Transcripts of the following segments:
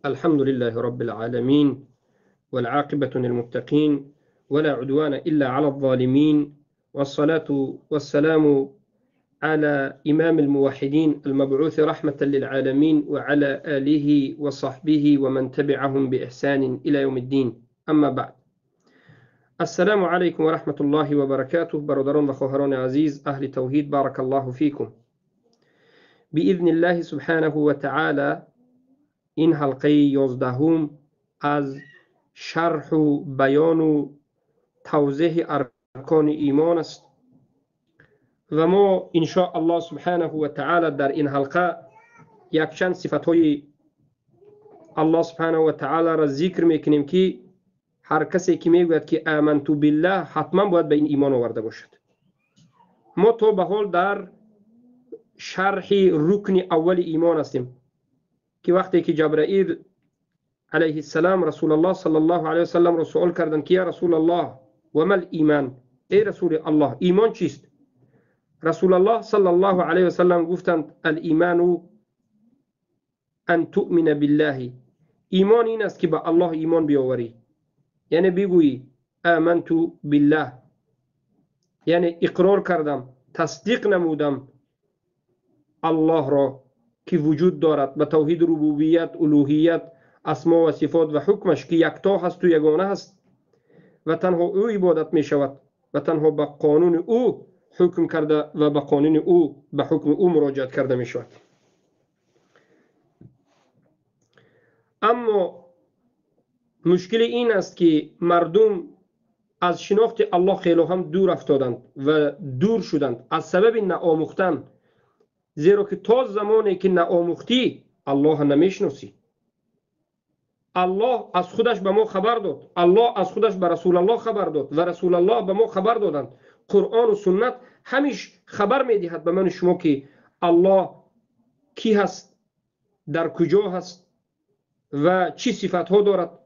الحمد لله رب العالمين والعاقبة للمتقين ولا عدوان إلا على الظالمين والصلاة والسلام على إمام الموحدين المبعوث رحمة للعالمين وعلى آله وصحبه ومن تبعهم بإحسان إلى يوم الدين. أما بعد، السلام عليكم ورحمة الله وبركاته. برادران وخواهران عزيز أهل توحيد، بارك الله فيكم. بإذن الله سبحانه وتعالى این حلقه 11 از شرح و بیان و توضیح ارکان ایمان است و ما ان شاء الله سبحانه و تعالی در این حلقه یکچند صفتهای الله سبحانه و تعالی را ذکر میکنیم که هر کسی که میگوید که آمنت بالله حتما باید به این ایمان آورده باشد. ما تا به حال در شرح رکن اول ایمان هستیم که وقتی که جبرائیل علیه السلام رسول الله صلی الله علیه وسلم را سوال کردند که یا رسول الله و ما الایمان، ای رسول الله ایمان چیست؟ رسول الله صلی الله علیه وسلم گفتند الایمان ان تؤمن بالله، ایمان این است که به الله ایمان بیاوری، یعنی بگویی آمنت بالله، یعنی اقرار کردم، تصدیق نمودم الله را که وجود دارد، به توحید ربوبیت، الوهیت، اسما و صفات و حکمش که یکتا هست و یگانه هست و تنها او عبادت می شود و تنها به قانون او حکم کرده و به قانون او، به حکم او مراجعت کرده می شود. اما مشکل این است که مردم از شناخت الله خیلی هم دور افتادند و دور شدند از سبب نآموختن، زیرا که تا زمانی که نآموختی الله نمیشناسی. الله از خودش به ما خبر داد، الله از خودش به رسول الله خبر داد و رسول الله به ما خبر دادند. قرآن و سنت همیش خبر میدهد به من و شما که الله کی هست، در کجا هست و چی صفتها دارد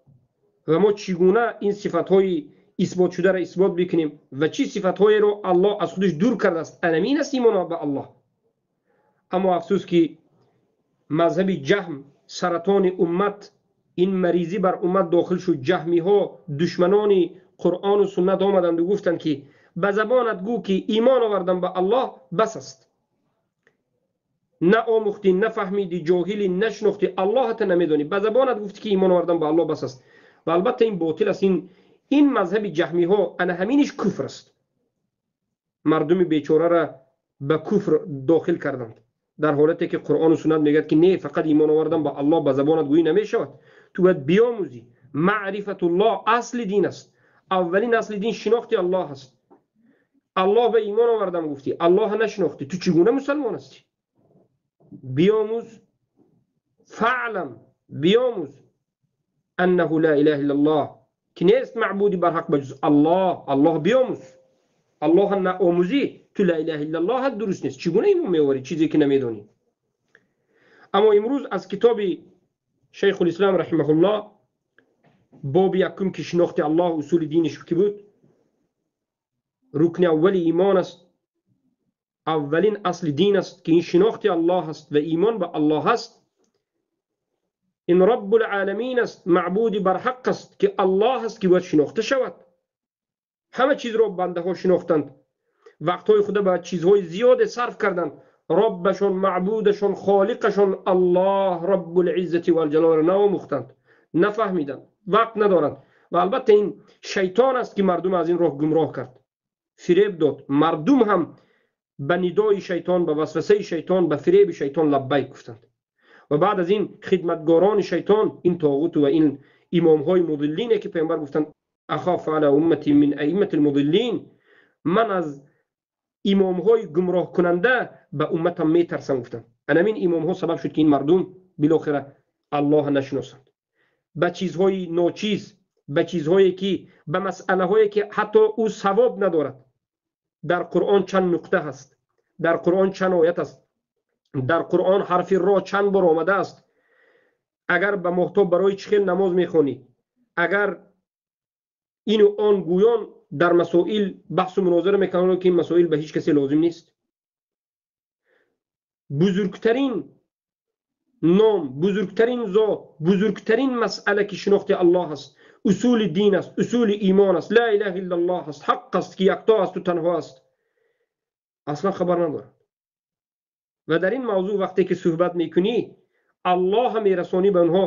و ما چگونه این صفتهای اثبات شده را اثبات بکنیم و چی صفتهایی را الله از خودش دور کرده است. این است ایمان به الله. اما افسوس که مذهب جهم، سرطان امت، این مریضی بر امت داخل شد. جهمی ها دشمنان قرآن و سنت آمدند و گفتند که به زبانت گو که ایمان آوردم به الله بس است. نه آموختی، نه فهمیدی، جاهلی، نشناختی، الله ت نمیدانی، به زبانت گفتی که ایمان آوردم به الله بس است. و البته این باطل است. این مذهب جهمی ها انا همینش کفر است. مردم بیچاره را به کفر داخل کردند، در حالتی که قرآن و سنت میگه که نه، فقط ایمان آوردن به الله به زبانت گویی نمیشود، تو باید بیاموزی. معرفت الله اصل دین است. اولین اصل دین شناخت الله است. الله به ایمان آوردم گفتی، الله نشناختی، تو چگونه مسلمان هستی؟ بیاموز، فعلم بیاموز انه لا اله الا الله، که نیست معبودی بر حق بجز الله. الله بیاموز. الله نآموزی تو لا اله الا الله درست نیست. چگونه ایمان میآوری چیزی که نمیدانی؟ اما امروز از کتاب شیخ الاسلام رحمه الله باب یکم که شناخت الله اصول دینش که بود، رکن اول ایمان است، اولین اصل دین است که این شناخت الله است و ایمان به الله است. این رب العالمین است، معبود بر حق است که الله است که باید شناخته شود. همه چیز را بنده ها شناختند، وقتهای خود به چیزهای زیاد صرف کردند، ربشون، معبودشون، خالقشون الله رب العزة والجلال را نآموختند، نفهمیدند، وقت ندارند. و البته این شیطان است که مردم از این راه گمراه کرد، فریب داد. مردم هم به ندای شیطان، به وسوسه شیطان، به فریب شیطان لبیک گفتند. و بعد از این خدمتگاران شیطان، این طاغوت و این امامهای مضلینه که پیامبر گفتند اخاف علی امتی من ائمه المضلین، من از امامهای گمراه کننده به امتم میترسم گفتند. همین امامها سبب شد که این مردم بالاخره الله نشناسند، به چیزهای ناچیز، به چیزهایی که، به مسئله هایی که حتی او ثواب ندارد. در قرآن چند نقطه هست، در قرآن چند آیت است، در قرآن حرف را چند بار آمده است. اگر به مهتاب برای چخیل نماز میخوانی، اگر این و آن گویان در مسائل بحث و مناظره میکنند که این مسائل به هیچ کسی لازم نیست. بزرگترین ном, бузургтарин зот, бузургтарин масъала ки шинохти Аллоҳ аст, усули дин аст, усули имон аст, ла илаҳа иллаллоҳ аст, ҳақ аст ки якто аст ва танҳо аст, асло хабар надорад. Ва дар ин мавзӯъ вақте ки суҳбат мекунӣ, Аллоҳ мерасонӣ ба онҳо,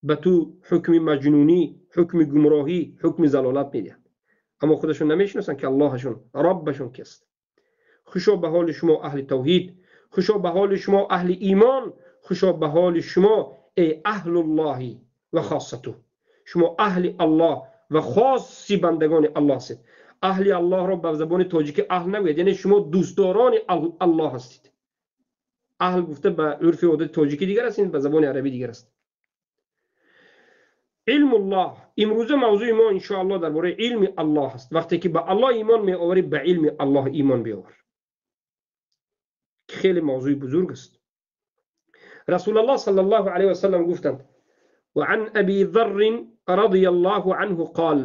ба ту ҳукми маҷнунӣ, ҳукми гумроҳӣ, ҳукми залолат медиҳад. Аммо худашон намешиносанд ки Аллоҳашон, Роббашон кист. Хушо ба ҳоли шумо аҳли тавҳид, хушо ба ҳоли шумо аҳли имон, хушо ба ҳоли шумо эй аҳлуллоҳи ва хоссату. Шумо аҳли Аллоҳ ва хоси бандагони Аллоҳ ҳастед. Аҳли Аллоҳро ба забони тоҷикӣ аҳл нагӯед, яъне шумо дӯстдорони Аллоҳ ҳастед. Аҳл гуфта ба урфи одати тоҷикӣ дигар аст, ин ба забони арабӣ дигар аст. Илмуллоҳ. Имрӯза мавзӯи мо иншоаллоҳ дар бораи илми Аллоҳ аст. Вақте ки ба Аллоҳ имон меоварӣ, ба илми Аллоҳ имон биёвар, ки хеле мавзӯи бузург аст. Расулаллоҳ саллаллоҳу алайҳи васаллам гуфтанд: ва ан аби зарр радияллоҳу анҳу қол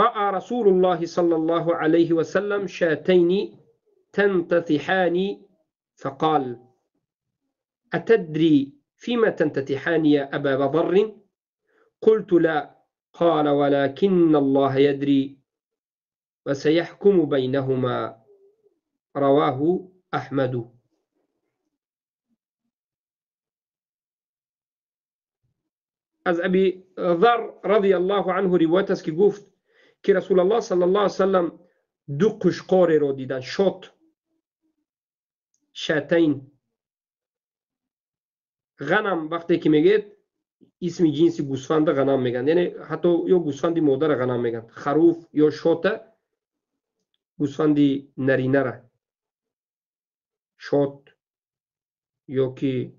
رأى رسول الله صلى الله عليه وسلم شاتين تنتطحان فقال أتدري فيما تنتطحان يا أبا ذر؟ قلت لا. قال ولكن الله يدري وسيحكم بينهما. رواه أحمد. از ابی ذر رضی الله عنه روایت است که گفت که رسول الله صلی الله علیه وسلم دو قشقاره را دیدن، شات، شاتین. غنم وقتی که میگید اسم جنس گوسفند غنم میگن، یعنی حتی یا گوسفند مادر غنم میگن، خروف یا شات گوسفند نرینه را شات یا که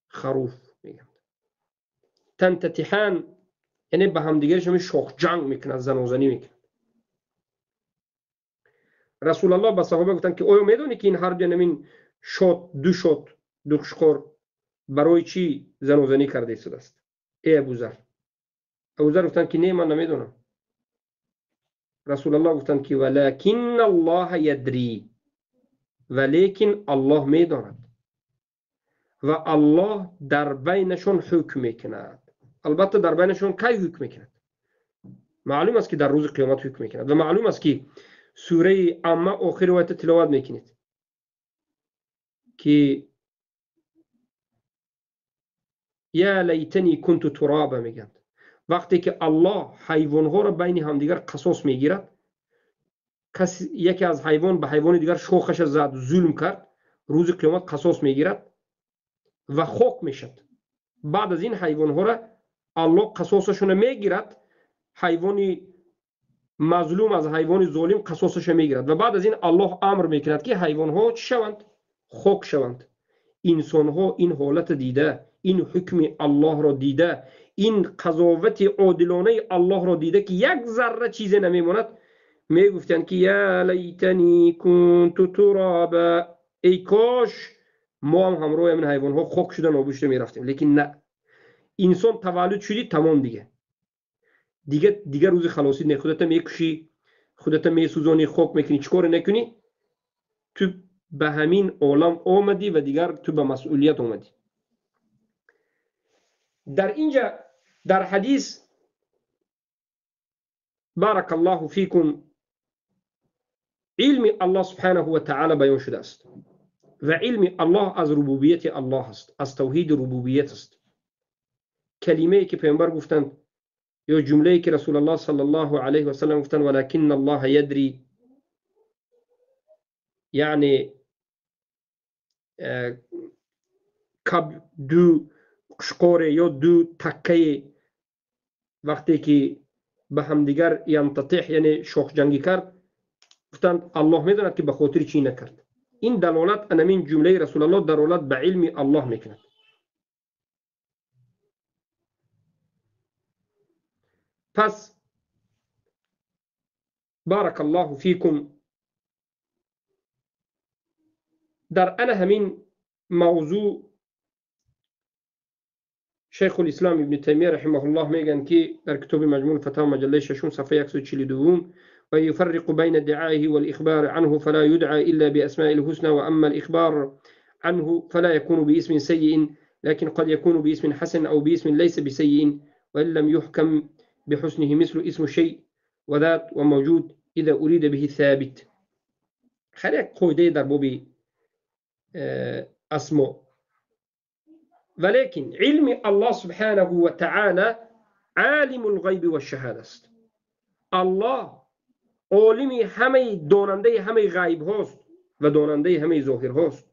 خروف میگن. تنتتحان یعنی به هم دیگرش هم شاخ جنگ میکنن، زنازنی میکنن. رسول الله به صحابه گفتن که آیا میدونی که این هر دو همین شات، دو شات، دو قشقار برای چی زنازنی کرده ایستاده است؟ ای ابوذر. ابوذر گفتن که نه، من نمیدونم. رسول الله گفتن که ولکن الله یدری، ولیکن الله میداند و الله در بینشون حکم میکند. البته در بینشون کی حکم میکند؟ معلوم است که در روز قیامت حکم میکند و معلوم است که سوره عمه آخر آیت تلاوت میکنید که یا لیتنی کنت ترابا میگند. وقتی که الله حیوانها را بین همدیگر قصاص میگیرد، کسی یکی از حیوان به حیوان دیگر شاخش زد، ظلم کرد، روز قیامت قصاص میگیرد و خاک میشد. بعد از این حیوانها را الله قصاصشون میگیرد، حیوان مظلوم از حیوان ظالم قصاصش میگیرد و بعد از این الله امر میکند که حیوانها چی شوند؟ خاک شوند. انسانها این حالت دیده، این حکم الله را دیده، این قضاوت عادلانه الله را دیده که یک ذره چیز نمیماند، میگفتند که یا لیتنی کنت ترابا، ای کاش ما هم همراه این حیوانها خاک شده نابود شده میرفتیم. لیکن نه، انسان تولد شدی تمام، دیگه دیگه دیگه روز خلاصی نه، خودت میکشی، خودت میسوزانی، خاک میکنی، چیکار نکنی، تو به همین عالم آمدی و دیگر تو به مسئولیت آمدی. در اینجا در حدیث بارک الله فیکم علم الله سبحانه و تعالی بیان شده است و علم الله از ربوبیت الله است، از توحید ربوبیت است. کلمه ای که پیامبر گفتند یا جمله ای که رسول الله صلی الله علیه و سلم گفتند ولکن الله یدری، یعنی کب دو قشقاره یا دو تکه وقتی که به همدیگر ینتطح یعنی شاخ جنگی کرد، گفتند الله میداند که به خاطر چی نکرد. این دلالت انمین جمله رسول الله دلالت به علم الله میکند. پس بارک الله فیکم در انا همین موضوع شیخ الاسلام ابن تیمیه رحمه الله میگن که در کتاب مجموع فتاوی مجله ششم صفحه 142 ويفرق بين دعائه والإخبار عنه فلا يدعى إلا بأسماء الحسنى وأما الإخبار عنه فلا يكون باسم سيء، لكن قد يكون باسم حسن أو باسم ليس بسيء، وإن لم يحكم بحسنه، مثل اسم شيء وذات وموجود إذا أريد به ثابت. خیلی قاعده در باب اسماء. ولیکن علم الله سبحانه و تعالی عالم الغیب و الشهاده است. الله عالم همه، داننده همه غیب هاست و داننده همه ظاهر هاست.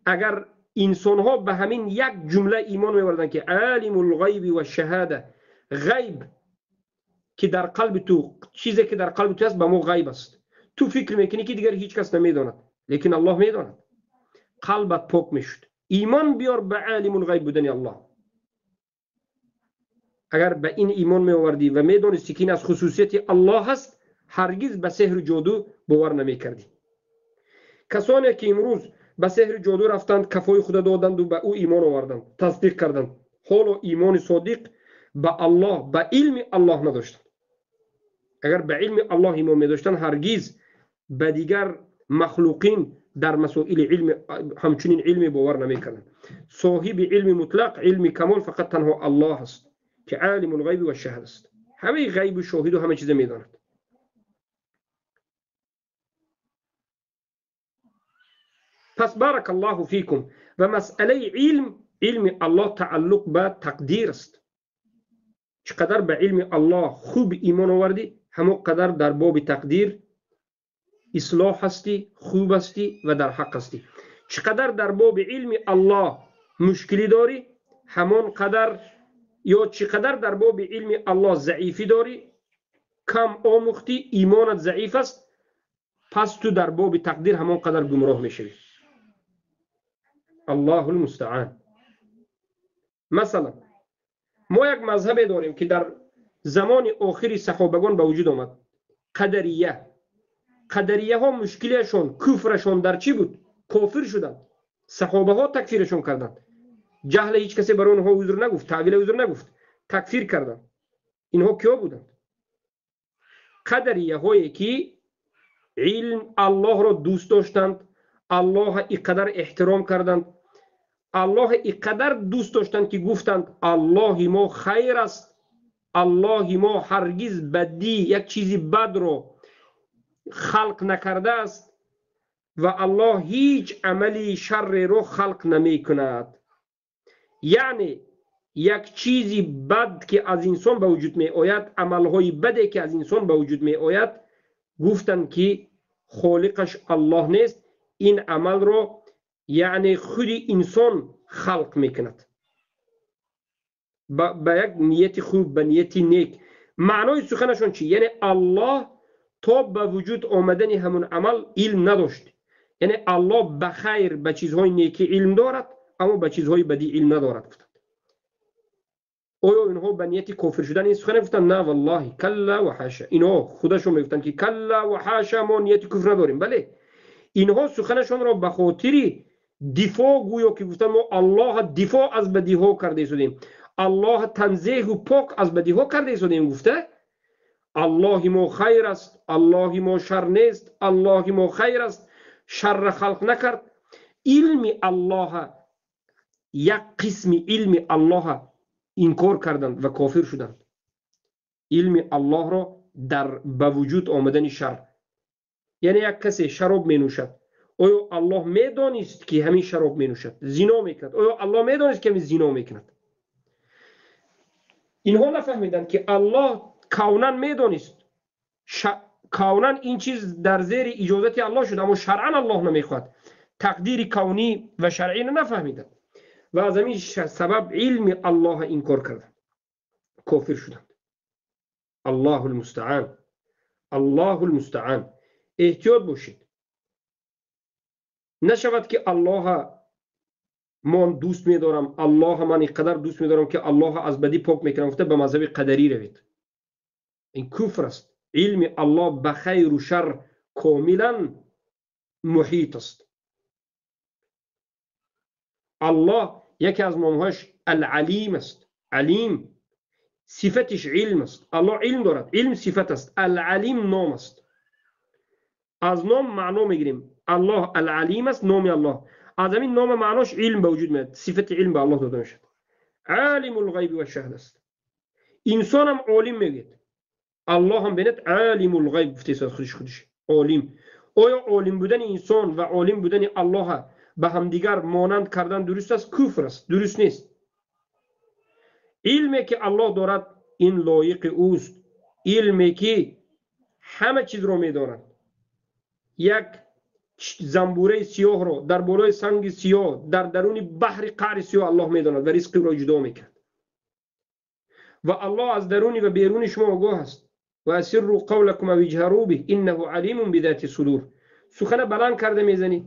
اگر انسان ها به همین یک جمله ایمان می‌آوردند که عالم الغیب و الشهاده، غیب که در قلب تو، چیزی که در قلب تو است به ما غیب است، تو فکر میکنی که دیگر هیچ کس نمیداند، لیکن الله میداند. قلبت پاک میشد. ایمان بیار به عالم الغیب بودن الله. اگر به این ایمان میآوردی و میدانستی که این از خصوصیت الله است، هرگز به سحر و جادو باور نمیکردی. کسانی که امروز به سحر و جادو رفتند، کفای خود دادند و به او ایمان آوردند، تصدیق کردند، حالا ایمان صادق به الله، به علم الله نداشتند. اگر به علم الله ایمان می‌داشتند، هرگز به دیگر مخلوقین در مسائل علم همچنین علم باور نمی‌کردند. صاحب علم مطلق، علم کمال فقط تنها الله است که عالم الغیب و الشهاده است. همه غیب و شاهد و همه چیز می‌داند. پس بارک الله فیکم. و مسئله علم، علم الله تعلق به تقدیر است. چقدر به علم الله خوب ایمان آوردی، همون قدر در باب تقدیر اصلاح هستی، خوب هستی و در حق هستی. چقدر در باب علم الله مشکلی داری، همون قدر، یا چقدر در باب علم الله ضعیفی داری، کم آموختی، ایمانت ضعیف است، پس تو در باب تقدیر همون قدر گمراه میشوی. الله المستعان. مثلا ما یک مذهب داریم که در زمان آخری صحابگان به وجود آمد، قدریه. قدریه ها مشکلشون، کفرشون در چی بود؟ کافر شدند. صحابه ها تکفیرشون کردند. جهل هیچ کسی برای اونها عذر نگفت، تعویل عذر نگفت، تکفیر کردند. اینها کیا بودند؟ قدریه هایی که علم الله را دوست داشتند، الله اینقدر احترام کردند، الله اینقدر دوست داشتند که گفتند الله ما خیر است، الله ما هرگز بدی، یک چیزی بد رو خلق نکرده است و الله هیچ عملی شر رو خلق نمی کند. یعنی یک چیزی بد که از انسان به وجود می آید، عملهای بدی که از انسان به وجود می آید، گفتند که خالقش الله نیست، این عمل رو یعنی خود انسان خلق میکند با یک نیت خوب، با نیت نیک. معنای سخنشون چی؟ یعنی الله تا به وجود آمدن همون عمل علم نداشت. یعنی الله به خیر، به چیزهای نیکی علم دارد، اما به چیزهای بدی علم ندارد. گفتند آیا اینها به نیت کافر شدن این سخن گفتند؟ نه والله، کلا و حاشا. اینها خودشون میگفتند که کلا و حاشا، ما نیت کفر نداریم. بله، اینها سخنشون را به خاطر دفاع، گویا که گفتن ما الله دفاع از بدیها کرده ایستادیم، الله تنزیه و پاک از بدیها کرده ایستادیم، گفته الله ما خیر است، الله ما شر نیست، الله ما خیر است، شر خلق نکرد. علم الله، یک قسم علم الله انکار کردند و کافر شدند. علم الله را در به وجود آمدن شر، یعنی یک کسی شراب می نوشد، آیا الله میدانست که همین شراب می نوشد؟ زنا میکند، آیا الله میدانست که همین زنا میکند؟ اینها نفهمیدند که الله کوناً میدانست، کوناً این چیز در زیر اجازت الله شد، اما شرعاً الله نمیخواد. تقدیر کونی و شرعی نفهمیدند و از همین سبب علم الله انکار کردند، کافر شدند. الله المستعان، الله المستعان. احتیاط باشید، نشود که الله من دوست میدارم، الله من اینقدر دوست میدارم که الله از بدی پاک میکنم، گفته به مذهب قدری روید. این کفر است. علم الله به خیر و شر کاملا محیط است. الله یکی از نامهاش العلیم است. علیم صفتش علم است. الله علم دارد، علم صفت است، العلیم نام است. از نام معنا میگیریم. الله العلیم است، نام الله. Аз ҳамин нома маънош илм ба вуҷуд меояд, сифати илм ба Аллоҳ дода мешавад. Алиму лғайби ва шаҳда аст. Инсонам олим мегӯяд, Аллоҳ ҳам бинад алиму лғайб гуфтааст худиш олим. Оё олим будани инсон ва олим будани Аллоҳ ба ҳамдигар монанд кардан дуруст аст? Куфр аст, дуруст нест. Илме ки Аллоҳ дорад ин лоиқи ӯст, илме ки ҳама чизро медонад. Як занбураи сиёҳро дар болои санги сиёҳ, дар даруни баҳри қаъри сиёҳ Аллоҳ медонад ва ризқи ӯро ҷудо мекунад. Ва Аллоҳ аз даруни ва беруни шумо огоҳ аст. Ва асирру қавлакум ав иҷҳару биҳ иннаҳу алимун бидати судур. Сухана баланд карда мезанӣ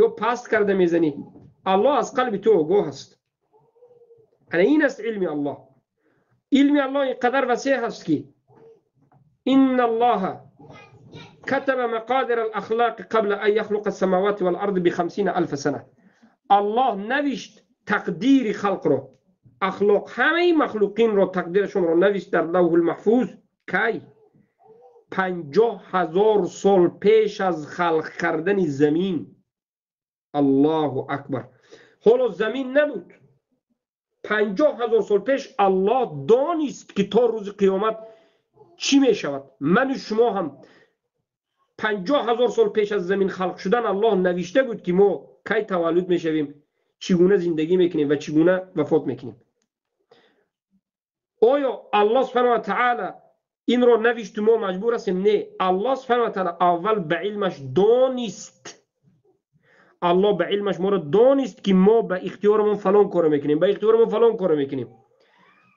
ё паст карда мезанӣ, Аллоҳ аз қалби ту огоҳ аст. Ана ин аст илми Аллоҳ. Илми Аллоҳ ин қадар васеъ аст ки инна Аллоҳа كتب مقادر الأخلاق قبل أن يخلق السماوات والأرض ب50,000 سنة. الله نوشت تقدیر خلق رو، اخلاق همه مخلوقین رو، تقدیرشون رو نوشت در لوح المحفوظ. کی؟ 50,000 سال پیش از خلق کردن زمین. الله اکبر. حالا زمین نبود، 50,000 سال پیش الله دانست که تا روز قیامت چی می شود. من و شما هم 50,000 سال پیش از زمین خلق شدن الله نوشته بود که ما کی تولد میشویم، چگونه زندگی میکنیم و چگونه وفات میکنیم. آیا الله سبحانه و تعالی این رو نوشت ما مجبور هستیم؟ نه، الله سبحانه و تعالی اول به علمش دانست. الله به علمش ما رو دانست که ما به اختیارمون فلان کارو میکنیم، به اختیارمون فلان کارو میکنیم.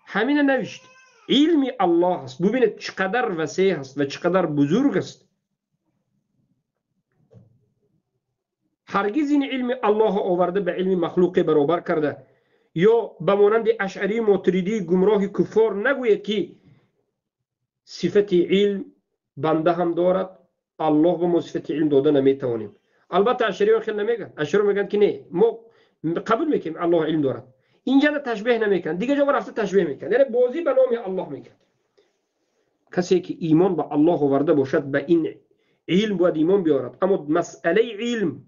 همین نوشت. علم الله است. ببینید چقدر وسیع است و چقدر بزرگ است. هرگز این علم الله آورده به علم مخلوق برابر کرده یا به مانند اشعری ماتریدی گمراه کفار نگوید که صفت علم بنده هم دارد، الله به ما صفت علم داده نمیتوانیم. البته اشعری خیلی نمیگن، اشعری میگن که نه ما قبول میکنیم الله علم دارد. اینجا نه تشبیه نمیکنن، دیگه جا رفته تشبیه میکنن، یعنی بازی به نام الله میکنن. کسی که ایمان به الله آورده باشد به این علم باید ایمان بیارد. اما مسئله علم،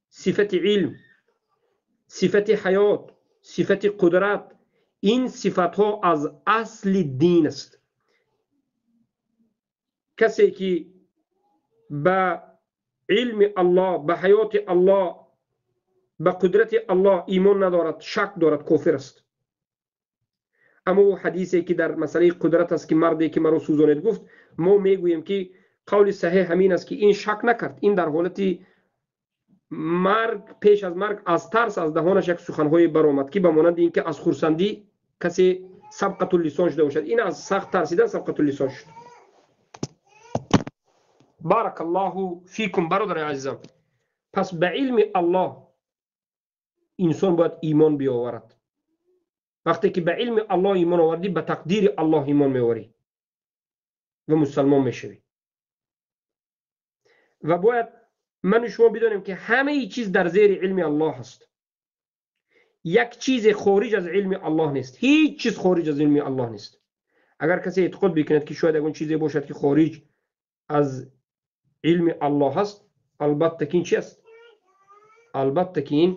صفت علم، صفت حیات، صفت قدرت، این صفت ها از اصل دین است. کسی که به علم الله، به حیات الله، به قدرت الله ایمان ندارد، شک دارد، کافر است. اما او حدیثی که در مسئله قدرت است که مردی که مرا سوزانید گفت، ما میگوییم که قول صحیح همین است که این شک نکرد، این در حالت مرگ، پیش از مرگ، از ترس از دهانش یک سخنهای برآمد که به مانند اینکه از خرسندی کسی سبقت اللسان شده باشد، این از سخت ترسیدن سبقت اللسان شد. بارک الله فیکم برادر عزیزم. پس به علم الله انسان باید ایمان بیاورد. وقتی که به علم الله ایمان آوردی، به تقدیر الله ایمان میآوری و مسلمان میشوی. و باید من و شما بدانیم که همه چیز در زیر علم الله است. یک چیز خارج از علم الله نیست، هیچ چیز خارج از علم الله نیست. اگر کسی اعتقاد بکند که شاید اون چیزی باشد که خارج از علم الله است، البته که این چی است؟ البته که این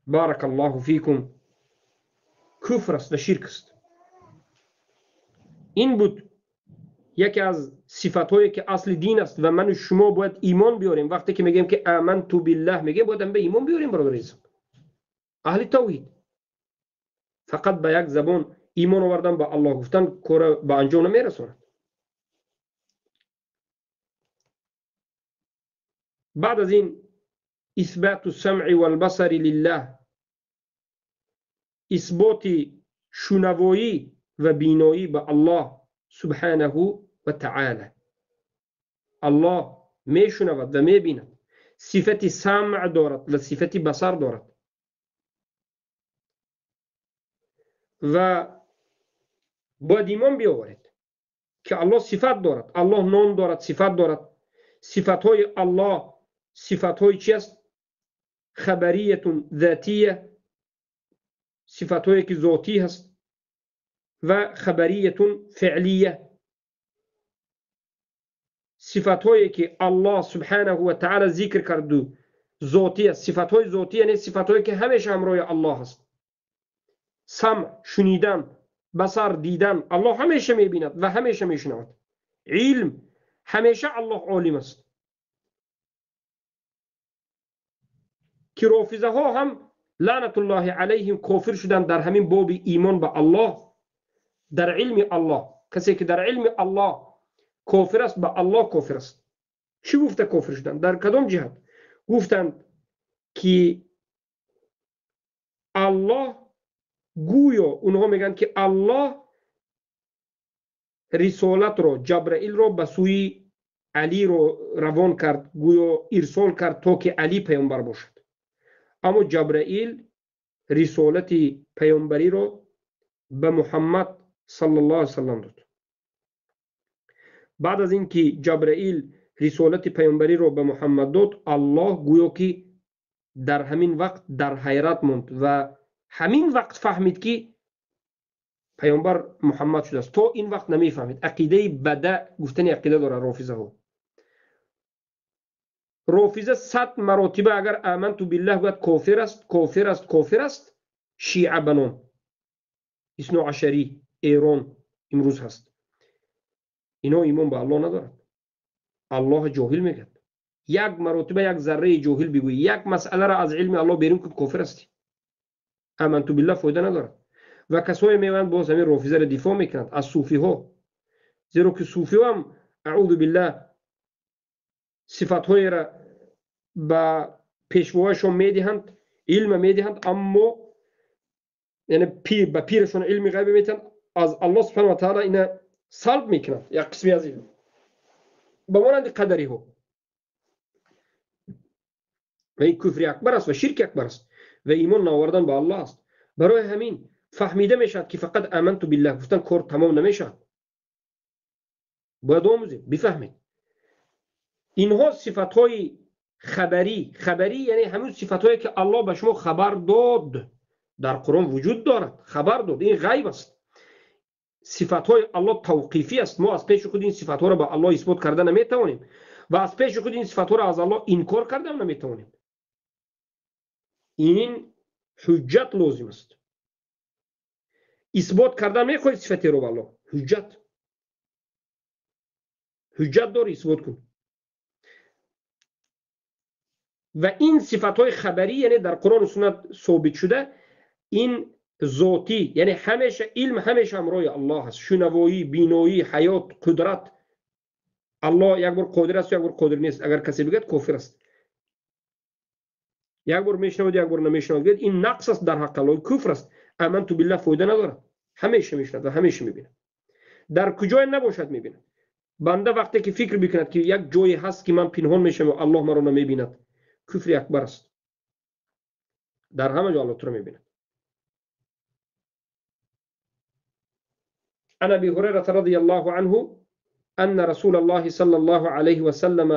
بارک الله فیکم کفر است و شرک است. این بود یکی از صفت‌هایی که اصل دین است و من و شما باید ایمان بیاریم. وقتی که میگیم که آمنت بالله، میگیم باید به ایمان بیاریم برادر عزیزم. اهل توحید فقط به یک زبان ایمان آوردن، به الله گفتن، کار به انجام نمیرساند. بعد از این اثبات السمع والبصر لله، اثبات شنوایی و بینایی به الله سبحانه و تعالی. الله میشنود و میبیند، صفت سمع دارد و صفت بصر دارد. و باید ایمان بیاورید که الله صفت دارد، الله نام دارد، صفت دارد. صفتهای الله صفتهای چی است؟ خبریت ذاتیه، صفتهایی که ذاتی هست، و خبریت فعلیه، صفتهایی که الله سبحانه و تعالی ذکر کرد و зотӣ аст. Сифатҳои зотӣ яъне сифатҳое ки ҳамеша ҳамроҳи Аллоҳ аст. Самъ шунидан, басар дидан, Аллоҳ ҳамеша мебинад ва ҳамеша мешунавад. Илм, ҳамеша Аллоҳ олим аст. Ки рофизаҳо ҳам лаънатуллоҳи алайҳим кофир шуданд дар ҳамин боби имон ба Аллоҳ, дар илми Аллоҳ. Касе ки дар илми Аллоҳ кофир аст, ба Аллоҳ кофир аст. Чӣ гуфта кофир шуданд? Дар кадом ҷиҳат? Гуфтанд ки Аллоҳ гӯё, онҳо мегӯянд ки Аллоҳ рисолатро, Ҷабраилро ба сӯи Алиро равон кард, гӯё ирсол кард то ки Али паёмбар бошад. Аммо Ҷабраил рисолати паёмбариро ба Муҳаммад саллаллоҳу алайҳи васаллам дод. Баъд аз ин ки Ҷабраил рисолати паёмбариро ба Муҳаммад дод, Аллоҳ гӯё ки дар ҳамин вақт дар ҳайрат монд ва ҳамин вақт фаҳмид ки паёмбар Муҳаммад шудааст. То ин вақт намефаҳмид. Ақидаи бада гуфтани ақида дорад рофизаҳо. Рофиза 100 маротиба агар аманту биллаҳ гӯяд кофир аст, кофир аст, кофир аст. Шиа ба ном Исноашарӣ Эрон имрӯз ҳаст. Ино имон ба Аллоҳ надорад. Аллоҳ ҷоҳил мегӯяд. Як маротиба як зарраи ҷоҳил бигӯӣ, як масъаларо аз илми Аллоҳ берун кун, кофир ҳастӣ. Аманту биллаҳ фоида надорад. Ва касое меоянд боз ҳамин рофизаро дифоъ мекунанд аз суфиҳо, зеро ки суфиҳо ҳам аъузу биллаҳ сифатҳоеро ба пешвояшон медиҳанд, илма медиҳанд, аммо яъне ба пирашон илми ғайб медиҳанд, аз Аллоҳ субҳанаҳу ва таъала ина салб мекунанд як қисми аз илм, ба монанди қадариҳо. Ва ин куфри акбар аст ва ширки акбар аст ва имон наовардан ба Аллоҳ аст. Барои ҳамин фаҳмида мешавад ки фақат аманту биллаҳ гуфтан кор тамом намешавад. Бояд омӯзем, бифаҳмед. Инҳо сифатҳои хабарӣ, хабарӣ яъне ҳамун сифатҳое ки Аллоҳ ба шумо хабар дод, дар Қуръон вуҷуд дорад, хабар дод, ин ғайб аст. Сифатҳои Аллоҳ тавқифӣ аст. Мо аз пеши худ ин сифатҳоро ба Аллоҳ исбот карда наметавонем ва аз пеши худ ин сифатҳоро аз Аллоҳ инкор карда наметавонем. Ин ҳуҷҷат лозим аст. Исбот кардан мехоҳед сифатеро ба Аллоҳ, ҳуҷҷат, ҳуҷҷат дори, исбот кун. Ва ин сифатҳои хабарӣ яъне дар Қуръону суннат собит шуда, ин зотӣ яъне ҳамеша илм ҳамеша ҳамроҳи Аллоҳ аст. Шунавоӣ, биноӣ, ҳаёт, қудрат. Аллоҳ як бор қодир аст, як бор қодир нест. Агар касе бигӯяд кофир аст. Як бор мешунавад, як бор намешунавад, гӯяд ин нақс аст дар ҳаққи Аллоҳ, куфр аст. Аманту биллаҳ фоида надорад. Ҳамеша мешунавад ва ҳамеша мебинад. Дар куҷое набошад мебинад. Банда вақте ки фикр бикунад ки як ҷое ҳаст ки ман пинҳон мешавам ва Аллоҳ маро намебинад, куфри акбар аст. Дар ҳама ҷо Аллоҳ туро мебинад. عن أبي هريرة رضي الله عنه أن رسول الله صلى الله عليه وسلم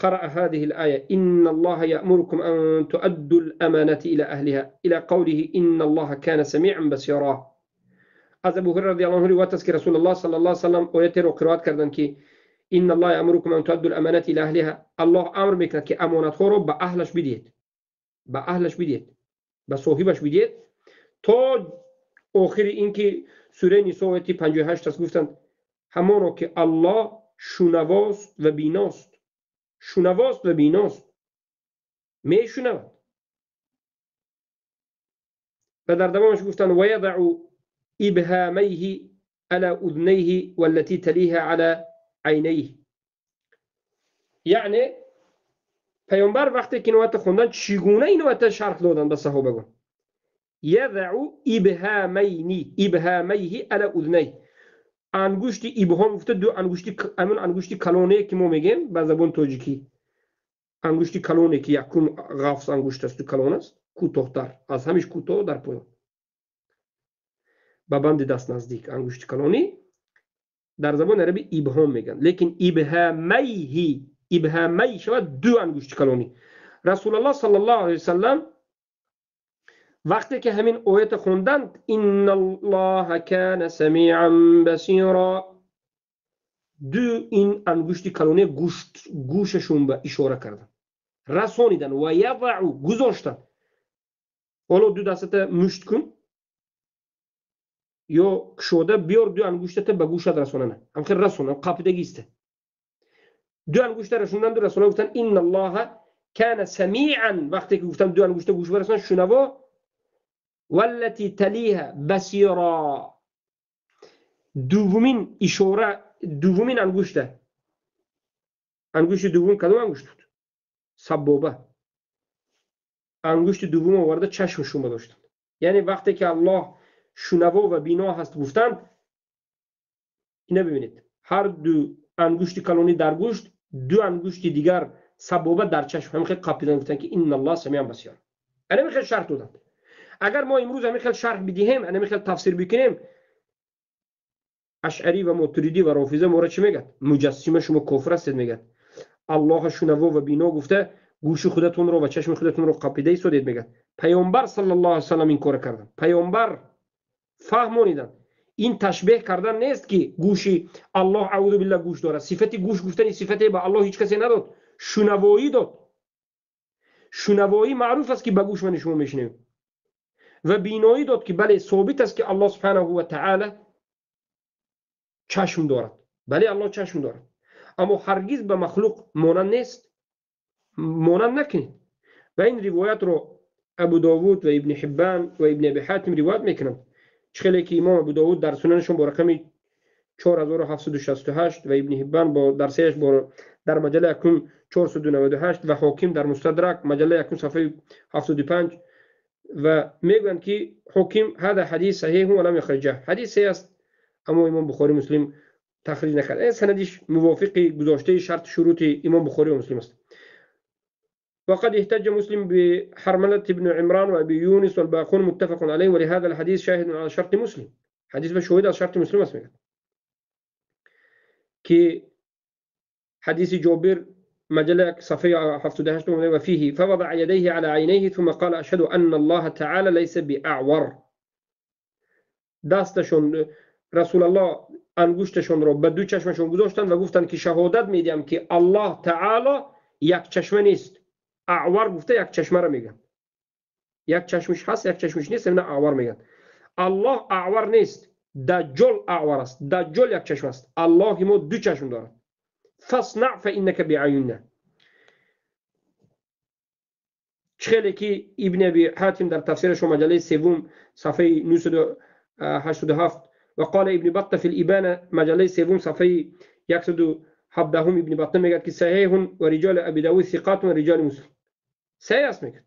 قرأ هذه الآية: إن الله يأمركم أن تؤدوا الأمانة إلى أهلها، إلى قوله إن الله كان سميعا بصيرا. از أبو هريرة رضي الله عنه روایت است که رسول الله صلی الله علیه وسلم آیت را قرائت کردند که إن الله يأمركم أن تؤدوا الأمانة إلى أهلها. الله امر میکند که امانت‌ها را به اهلش بدهید، به اهلش بدهید، به صاحبش بدهید. تا آخر اینکه سوره نساء آیت 58 است، گفتند همانا که الله شنواست و بیناست. شنواست و بیناست، میشنود. و در دوامش گفتند و یضع ابهامیه علی اذنیه والتی تلیها علی عینیه. یعنی پیامبر وقتی که این آیت خوندن چگونه این آیت شرح دادن به صحابگان؟ یضع ابهامینی، ابهامیه علی اذنیه. انگشت ابهام گفته دو انگشتی، همون انگشتی کلانه که ما میگیم به زبان تاجیکی، انگشتی کلانه که یکم غفص انگشت است و کلان است، کوتاه‌تر از همیش کوتاه در پایان به بند دست نزدیک انگشت کلانی در زبان عربی ابهام میگن. لیکن ابهامیه، ابهامی شود دو انگشت کلانی. رسول الله صلی الله علیه وسلم وقتی که همین آیت خوندند ان الله کان سمیعا بصیرا، دو این انگشت کلانی گوششون به اشاره کردن. Расонидан ва язау гузоштан. Ҳоло ду дастата мушт кун ё кушода биёр ду ангуштата ба гӯшат расонана. Ҳамхел расонам қапидагиста. Ду ангушта расонданду расона гуфтан инналлоҳа кана самиан. Вақте ки гуфтам ду ангушта гӯш барасон шунаво валлати талиҳа басира. Дуввумин ишора, дуввумин ангушта. Ангушти дуввум кадом ангушт буд? Саббоба. Ангушти дуввум оварда чашмшон доштанд. Яъне вақте ки Аллоҳ шунаво ва бино ҳаст гуфтанд, ина бибинед, ҳар ду ангушти калонӣ дар гӯшт, ду ангушти дигар саббоба дар чашм. Ҳамин хел қапидан гуфтанд ки инналлоҳ самиан басир. Ана хел шарҳ доданд. Агар мо имрӯз ҳамин хел шарҳ бидиҳем, ана хел тафсир бикунем, ашъарӣ ва мотуридӣ ва рофиза моро чӣ мегӯяд? Муҷассима шумо кофир ҳастед мегӯяд. Аллоҳ шунаво ва бино гуфта гӯши худатонро ва чашми худатонро қапида истодед мегӯяд. Паёмбар саллаллоҳу алайҳи васаллам ин кора карданд. Паёмбар фаҳмониданд. Ин ташбеҳ кардан нест ки гӯши Аллоҳ аузу биллаҳ гӯш дорад. Сифати гӯш гуфтани сифате ба Аллоҳ ҳеҷ касе надод. Шунавоӣ дод. Шунавоӣ маъруф аст ки ба гӯш ман шумо мешунавем. Ва биноӣ дод ки бале собит аст ки Аллоҳ субҳанаҳу ва таъала чашм дорад. Бале Аллоҳ чашм дорад. Аммо ҳаргиз ба махлуқ монанд нест. Монанд накунед. Ва ин ривоятро Абу Довуд ва Ибни Ҳиббан ва Ибни Аби Ҳатим ривоят мекунанд. Чӣ ки имом Абу Довуд дар сунанашон бо рақами 4768 ва Ибни Ҳиббан бо дар саҳиҳаш бо дар маҷаллаи якум 498 ва Ҳоким дар Мустадрак маҷаллаи якум саҳифаи 75 ва мегӯянд ки Ҳоким ҳада ҳадис саҳиҳ ва лам юхриҷаҳ. Ҳадис саҳиҳ аст, аммо имом Бухорӣ Муслим тахриҷ накард. Ин санадиш мувофиқи гузоштаи шарт шурути имом Бухорӣ ва Муслим аст. وقد احتج مسلم بحرملة بن عمران وأبي يونس والباقون متفق عليه ولهذا الحديث شاهد على شرط مسلم. حديث بشهود على شرط مسلم اسمه كي حديث جابر مجلة صفية 78 وفيه فوضع يديه على عينيه ثم قال أشهد أن الله تعالى ليس بأعور. دستشون رسول الله انگشتشون رو به دو چشمشون گذاشتن و گفتن که شهادت میدم که الله تعالی یک چشمه نیست. اعور گفته یک چشمه رو میگن. یک چشمش هست یک چشمش نیست، نه اعور میگن. الله اعور نیست، دجال اعور است. دجال یک چشم است. الله ما دو چشم دارد. فاصنع فانك بعیوننا. چخیلی که ابن ابی حاتم در تفسیرش مجله سوم صفحه 987 و قال ابن بطه فی الابانه مجله سوم صفحه 117 ابن بطه میگه که صحیح و رجال ابی داود ثقات و رجال مسلم. صحیح است میگه.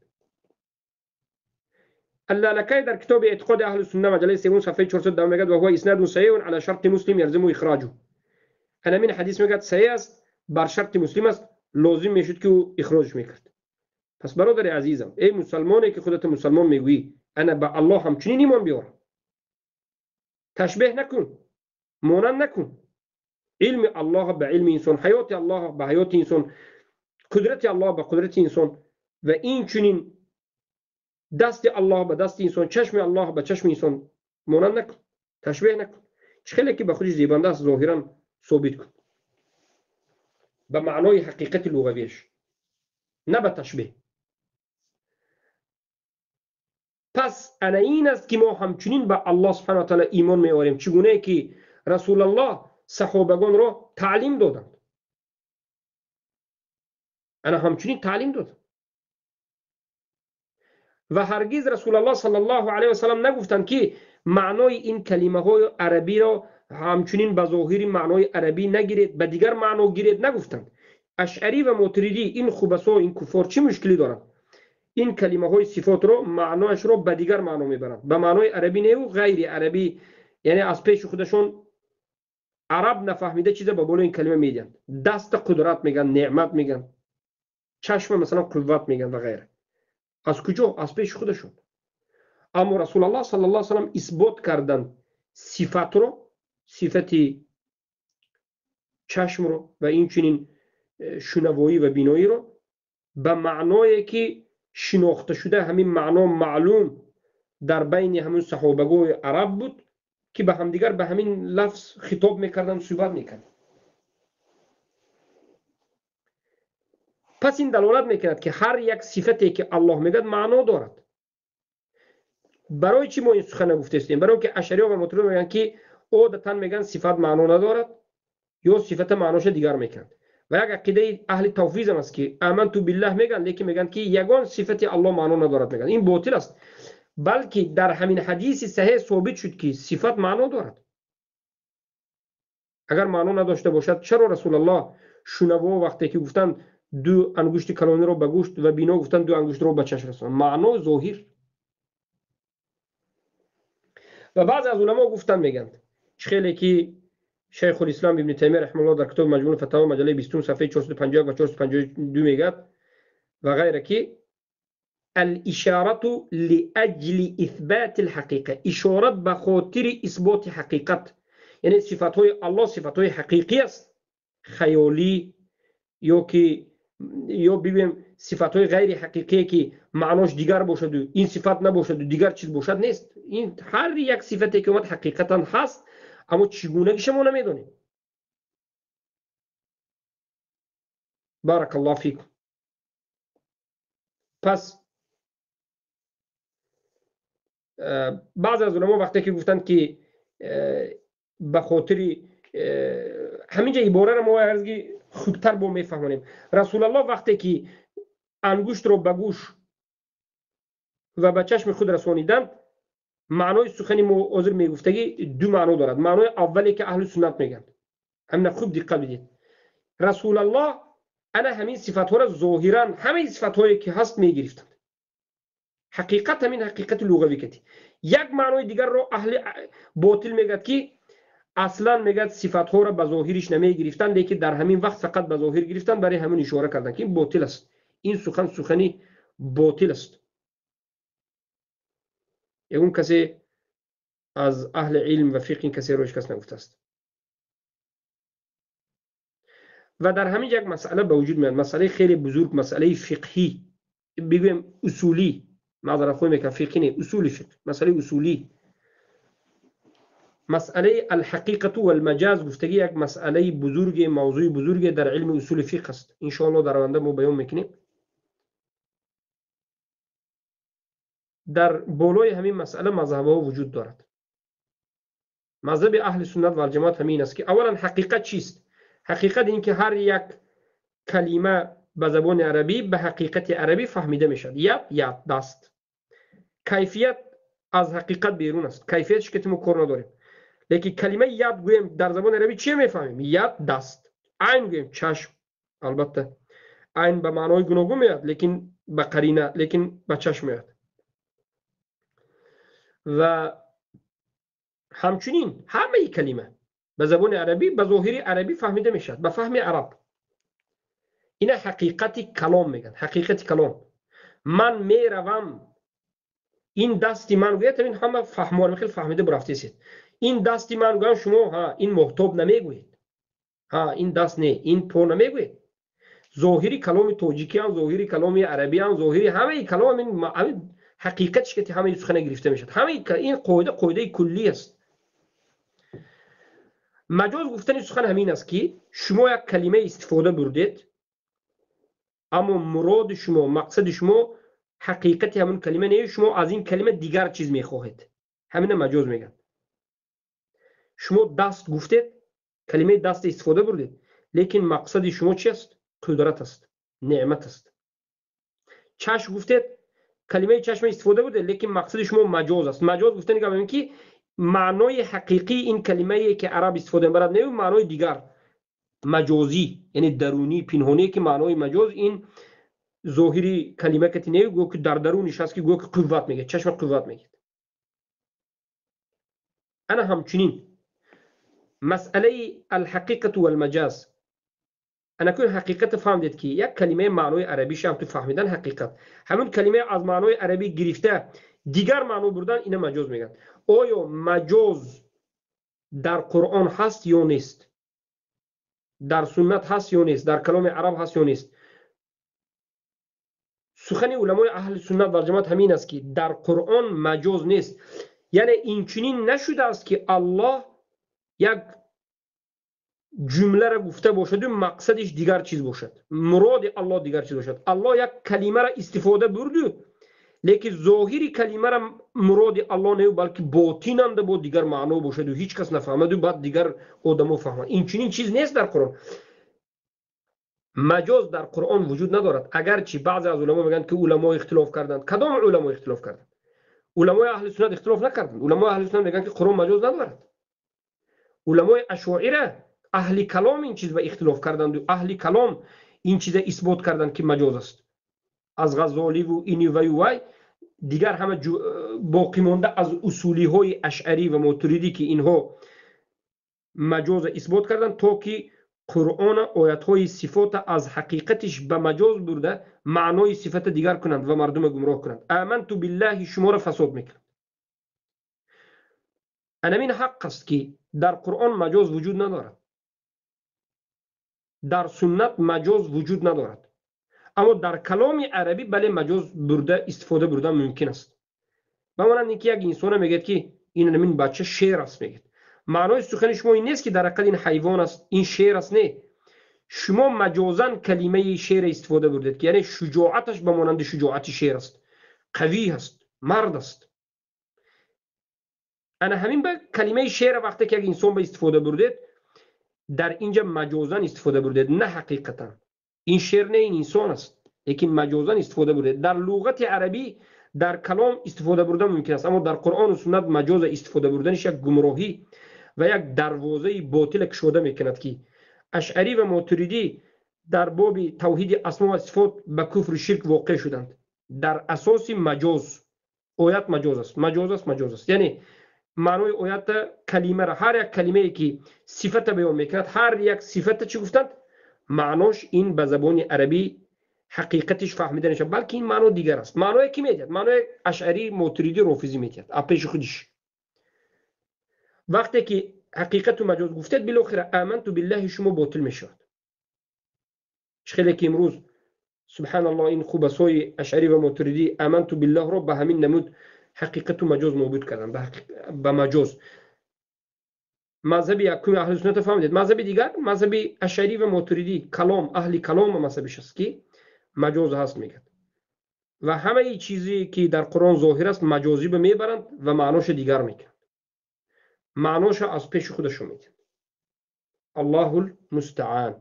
اللالکای در کتاب اعتقاد اهل السنه مجله سوم صفحه 410 میگه و هو اسناد صحیح على شرط مسلم يلزم اخراجه. انا من حدیث میگه صحیح است بر شرط مسلم است، لازم میشد که او اخراج میکرد. پس برادر عزیزم، ای مسلمانی که خودت مسلمان میگویی، انا به الله همچنین ایمان بیار. تشبیه نکن، مانند نکن. علم الله به علم انسان، حیات الله به حیات انسان، قدرت الله به قدرت انسان و این چنین دست الله به دست انسان، چشم الله به چشم انسان مانند نکن، تشبیه نکن. چخیلی که به خودش زیبنده است ظاهرا ثابت کن به معنای حقیقت لغویش، نه به تشبیه. پس انا این است که ما همچنین به الله سبحانه و تعالی ایمان میآوریم، چگونه که رسول الله صحابگان را تعلیم دادند. انا همچنین تعلیم دادم و هرگز رسول الله صلی الله علیه و سلم نگفتند که معنای این کلمه های عربی را همچنین به ظاهر معنای عربی نگیرید، به دیگر معنا گیرید، نگفتند. اشعری و ماتریدی این خبثا، این کفار چه مشکلی دارند؟ این کلمه های صفات رو معنایش رو به دیگر معنا میبرند، به معنای عربی نه و غیر عربی، یعنی از پیش خودشون عرب نفهمیده چیزا به بالا این کلمه میدن. دست قدرت میگن، نعمت میگن، چشم مثلا قوت میگن و غیره. از کجا؟ از پیش خودشون. اما رسول الله صلی الله علیه و سلم اثبات کردن صفات رو، صفت چشم رو و این چنین شنوایی و بینایی رو به معنایی که شناخته شده، همین معنا معلوم در بین همون صحابگوی عرب بود که به همدیگر به همین لفظ خطاب میکردن، صحبت میکردن. Пас ин далолат мекунад, ки ҳар як сифате ки Аллоҳ мегӯяд, маъно дорад. Барои чӣ мо ин сухана гуфтаистем? Барои ки ашариё ва мотуридиё мегӯянд, ки одатан мегӯянд, сифат маъно надорад ё сифата маъноша дигар мекунанд. Ва як ақидаи аҳли тавфизам аст, ки аманту биллаҳ мегӯянд, лекин мегӯянд, ки ягон сифати Аллоҳ маъно надорад, мегӯянд. Ин ботил аст, балки дар ҳамин ҳадиси саҳеҳ собит шуд, ки сифат маъно дорад. Агар маъно надошта бошад, чаро Расулаллоҳ шунаво вақте ки гуфтанд, ду ангушти калониро ба гӯшт ва бино гуфтанд, ду ангуштро ба чашм расонд? Маъно зоҳир. Ва баъзе аз уламо гуфтанд, мегӯянд, чӣ хеле ки Шайхулислом Ибни Таймия раҳимаҳуллоҳ дар китоби Маҷмӯи Фатаво, маҷаллаи 20, сафҳаи 451 ва 452 мегӯяд ва ғайра, ки алишарату лиаҷли исбати лҳақиқа, ишорат ба хотири исботи ҳақиқат, яъне сифатҳои Аллоҳ сифатҳои ҳақиқӣ аст, хаёлӣ ё ки ё бигӯем сифатҳои ғайри ҳақиқие, ки маънош дигар бошаду ин сифат набошаду дигар чиз бошад, нест. Ин ҳар як сифате ки омад, ҳақиқатан ҳаст, аммо чӣ гунагиша мо намедонем. Баракаллоҳу фикум. Пас баъзе аз уламо вақте ки гуфтанд, ки ба хотири ҳамин ҷа ибораро мо арзги хубтар бо мефаҳмонем. Расулаллоҳ вақте ки ангуштро ба гӯш ва ба чашми худ расониданд, маънои сухани мо ҳозир мегуфтагӣ ду маъно дорад. Маънои аввале ки аҳли суннат мегӯянд, ҳамина хуб диққат бидед, Расулаллоҳ ана ҳамин сифатҳоро зоҳиран ҳамаи сифатҳое ки ҳаст мегирифтанд. Ҳақиқат ҳамин ҳақиқати луғавӣ кати. Як маънои дигарро аҳли ботил мегӯяд, ки аслан мегӯяд, сифатҳоро ба зоҳириш намегирифтанд, лекин дар ҳамин вақт фақат ба зоҳир гирифтанд, барои ҳамин ишора карданд, ки ин ботил аст. Ин сухан сухани ботил аст. Ягон касе аз аҳли илм ва фиқҳ ин касеро ҳеҷ кас нагуфтааст. Ва дар ҳамин як масъала ба вуҷуд меояд, масъалаи хеле бузург, масъалаи фиқҳӣ, бигӯем усулӣ, маъзаратхоҳӣ мекунам, фиқҳӣ не, усули фиқҳ, масъалаи усулӣ, масъалаи алҳақиқату валмаҷаз гуфтагӣ як масъалаи бузурге, мавзӯи бузурге дар илми усули фиқҳ аст. Иншоаллоҳ дар оянда мо баён мекунем. Дар болои ҳамин масъала мазҳабҳо вуҷуд дорад. Мазҳаби аҳли суннат валҷамоат ҳамин аст, ки аввалан ҳақиқат чист? Ҳақиқат ин ки ҳар як калима ба забони арабӣ ба ҳақиқати арабӣ фаҳмида мешавад. Яд, яд, даст. Кайфият аз ҳақиқат берун аст. Кайфиятш ки мо кор надорем. Лекин калимаи яд гӯем, дар забони арабӣ чӣ мефаҳмем? Яд, даст. Айн гӯем, чашм. Албатта айн ба маънои гуногун меояд, лекин ба қарина, лекин ба чашм меояд. Ва ҳамчунин ҳамаи калима ба забони арабӣ ба зоҳири арабӣ фаҳмида мешавад, ба фаҳми араб. Ина ҳақиқати калом мегӯянд, ҳақиқати калом. Ман меравам, ин дасти ман гӯяд, ин ҳама фаҳмор хеле фаҳмида бурафтесед. Ин дасти ман гӯям, шумо ҳа ин моҳтоб намегӯед, ҳа ин даст не, ин по намегӯед. Зоҳири каломи тоҷикиам, зоҳири каломи арабиам, зоҳири ҳамаи калом ин ҳақиқатш ки ҳамаи сухана гирифта мешавад. Ҳамаи ин қоида қоидаи куллӣ аст. Маҷоз гуфтани сухан ҳамин аст, ки шумо як калима истифода бурдед, аммо муроди шумо, мақсади шумо ҳақиқати ҳамон калима не, шумо аз ин калима дигар чиз мехоҳед. Ҳамина маҷоз мегӯянд. Шумо даст гуфтед, калимаи даст истифода бурдед, лекин мақсади шумо чи аст? Қудрат аст, неъмат аст. Чашм гуфтед, калимаи чашма истифода бурдед, лекин мақсади шумо маҷоз аст. Маҷоз гуфтани гап ин ки маънои ҳақиқии ин калимае ки араб истифода мебарад не, маънои дигар маҷозӣ, яъне дарунӣ, пинҳоние, ки маънои маҷоз ин зоҳири калима кати не, гӯё ки дар даруниш аст, ки гӯё ки қувват мегӯяд, чашма қувват мегӯяд. Ана ҳамчунин масъалаи алҳақиқату валмаҷаз. Ана кун ҳақиқата фаҳмдед, ки як калимаи маънои арабиша ҳам ту фаҳмидан ҳақиқат, ҳамун калимаи аз маънои арабӣ гирифта дигар маъно бурдан, ина маҷоз мегӯянд. Оё маҷоз дар Қуръон ҳаст ё нест? Дар суннат ҳаст ё нест? Дар каломи араб ҳаст ё нест? Сухани уламои аҳли суннат валҷамоат ҳамин аст, ки дар Қуръон маҷоз нест. Яъне инчунин нашудааст, ки Аллоҳ як Ҷумларо гуфта бошаду мақсадиш дигар чиз бошад, муроди Аллоҳ дигар чиз бошад. Аллоҳ як калимаро истифода бурду, лекин зоҳири калимаро муроди Аллоҳ не, балки ботинанда бо дигар маъно бошаду ҳеҷ кас нафаҳмаду баъд дигар одамо фаҳманд. Инчунин чиз нест дар Қуръон. Маҷоз дар Қуръон вуҷуд надорад. Агарчи баъзе аз уламо мегӯянд, ки уламо ихтилоф карданд. Кадом уламо ихтилоф карданд? Уламои аҳли суннат ихтилоф накарданд. Уламои аҳли суннат мегӯянд, ки Қуръон маҷоз надорад. Уламои ашоира, аҳли калом ин чиз ба ихтилоф карданду аҳли калом ин чиза исбот карданд, ки маҷоз аст. Аз Ғазоливу ини ваю вай дигар ҳама боқӣ монда аз усулиҳои ашъарӣ ва мотуридӣ, ки инҳо маҷоза исбот карданд, то ки Қуръона, оятҳои сифота аз ҳақиқатиш ба маҷоз бурда, маънои сифата дигар кунанд ва мардума гумроҳ кунанд. Аманту биллаҳи шуморо фасод мекунанд. Анамин ҳақ аст, ки дар Қуръон маҷоз вуҷуд надорад, дар суннат маҷоз вуҷуд надорад, аммо дар каломи арабӣ бале, маҷоз бурда истифода бурдан мумкин аст. Ба монанд ин ки як инсона мегӯяд, ки ин анамин бача шер аст, мегӯяд. Маънои сухани шумо ин нест, ки дар ҳақиқат ин ҳайвон аст, ин шер аст. Не, шумо маҷозан калимаи шера истифода бурдед, ки яъне шуҷоаташ ба монанди шуҷоати шер аст, қавӣ аст, мард аст. Ана ҳамин ба калимаи шера вақте ки як инсон ба истифода бурдед, дар инҷа маҷозан истифода бурдед, на ҳақиқатан. Ин шер не, ин инсон аст, лекин маҷозан истифода бурдед. Дар луғати арабӣ, дар калом истифода бурдан мумкин аст, аммо дар Қуръону суннат маҷоза истифода бурданиш як гумроҳӣ ва як дарвозаи ботила кушода мекунад, ки ашъарӣ ва мотуридӣ дар боби тавҳиди асмо ва сифот ба куфру ширк воқеъ шуданд дар асоси маҷоз. Оят маҷоз аст, маҷоз аст, маҷоз аст. Яъне маънои оята, калимара, ҳар як калимае ки сифата баён мекунад, ҳар як сифата чӣ гуфтанд, маънош ин ба забони арабӣ ҳақиқатиш фаҳмида нашавад, балки ин маъно дигар аст. Маъное кӣ медиҳад? Маънои ашъарӣ, мотуридӣ, рофизӣ медиҳад а пеши худиш. Вақте ки ҳақиқату маҷоз гуфтед, билохира аманту биллаҳи шумо ботил мешавад. Чӣ хеле ки имрӯз, субҳаналлоҳ, ин хубасои ашъарӣ ва мотуридӣ аманту биллаҳро ба ҳамин намуд ҳақиқату маҷоз нобуд карданд ба маҷоз. Мазҳаби якуми аҳли сунната фаҳмидед. Мазҳаби дигар, мазҳаби ашъарӣ ва мотуридӣ, калом, аҳли калома мазҳабиш аст, ки маҷоз ҳаст мегӯяд ва ҳамаи чизе ки дар Қуръон зоҳир аст, маҷозӣ ба мебаранд ва маъноша дигар мекунанд, маъноша аз пеши худашон медиҳанд. Аллоҳу лмустаан.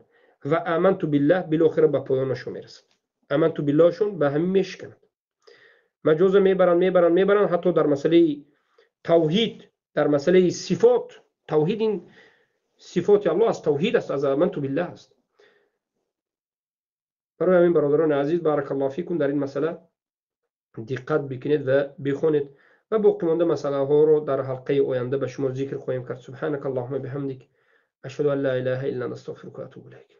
Ва аманту биллаҳ билохира ба поёнашон мерасад. Аманту биллаҳшон ба ҳамин мешиканад. Маҷоза мебаранд, мебаранд, мебаранд, ҳатто дар масъалаи тавҳид, дар масъалаи сифот. Тавҳид ин сифоти Аллоҳ аст, тавҳид аст, аз аманту биллаҳ аст. Барои ҳамин, бародарони азиз, баракаллоҳу фикум, дар ин масъала диққат бикунед ва бихонед ва боқимонда масъалаҳоро дар ҳалқаи оянда ба шумо зикр хоҳем кард. Субҳанака аллоҳума биҳамдик, ашҳаду ан ла илаҳа илла анта, астағфирука ва атубу илайк.